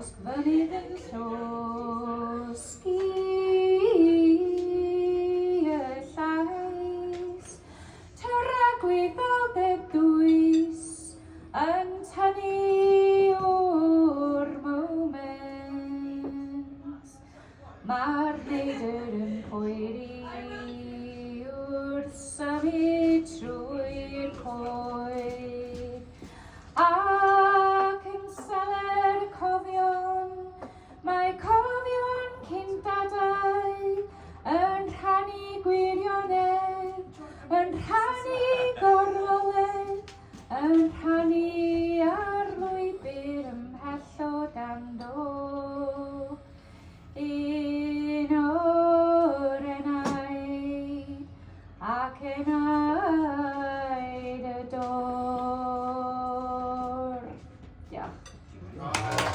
Llosgfynydd yn llosgi y llais, Tragwyddoldeb dwys yn tynnu o'r moment. Mae'r neidr yn poeri wrth symud trwy'r coed, ac yn seler cofion, mae cofion cyn dadau yn rhannu gwirionedd, yn rhannu gorfoledd, yn rhannu ar lwybr ymhell o dan do. Un o'r enaid ac enaid y dor. Diolch.